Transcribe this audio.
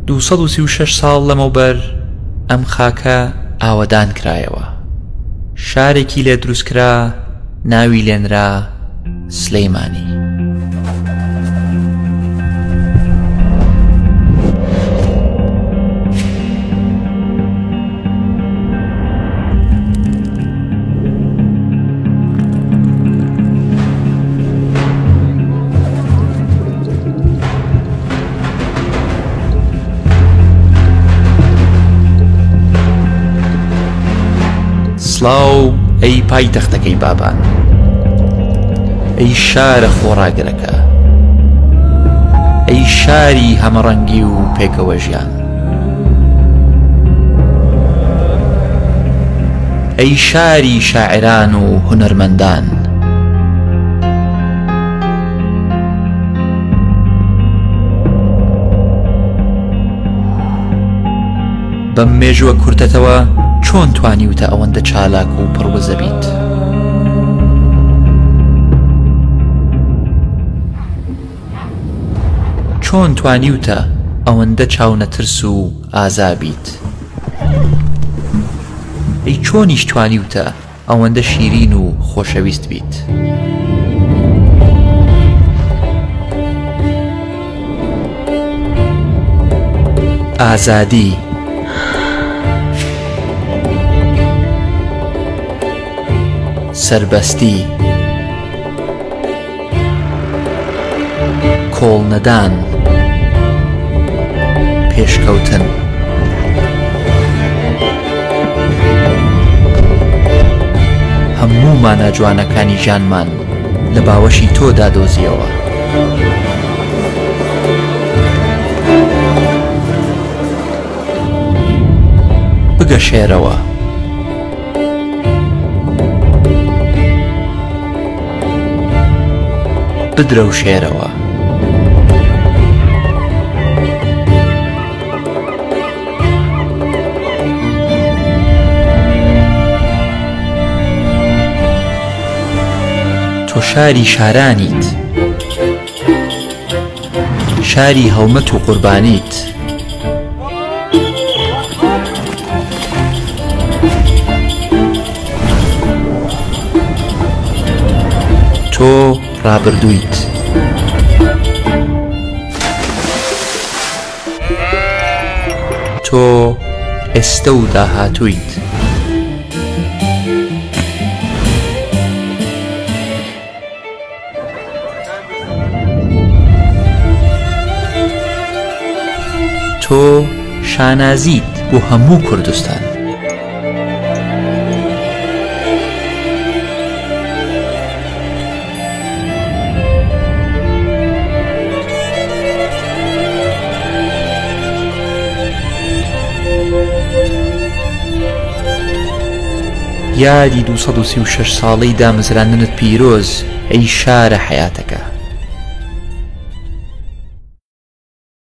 236 ساڵ لەمەوبەر ئەم خاکە ئاوەدان کرایەوە، شارێکی لێ دروست کرا ناوی لێنرا سلەیمانی. سڵاو ئەی پایتەختەکەی بابان، ئەی شارە خۆڕاگرەکە، ئەی شاری هەمەڕەنگی و پێکەوەژیان، ئەی شاری شاعیران و هونەرمەندان. بەم مێژووە کورتەتەوە چۆن توانیوتە ئەوەندە چالاک و پڕ وزە بیت؟ چۆن توانیوتە ئەوەندە چاونەترس و ئازا بیت؟ ئەی چۆنیش توانیوتە ئەوەندە شیرین و خۆشەویست بیت؟ ئازادی. سەربەستی. کۆڵنەدان. پێشکەوتن. هەموو مانا جوانەکانی ژیانمان لە باوەشی تۆدا دۆزیەوە. بگەشێرەوە. بدرەوشێرەوە. تۆ شاری شارانیت. شاری هەڵمەت و قوربانیت. تۆ ڕابردوویت. تۆ ئێستە و داهاتوویت. تۆ شانازیت بۆ هەموو کوردستان. یادی 236 ساڵەی دامەزراندنت پیرۆز ئەی شارە حەیاتەکە.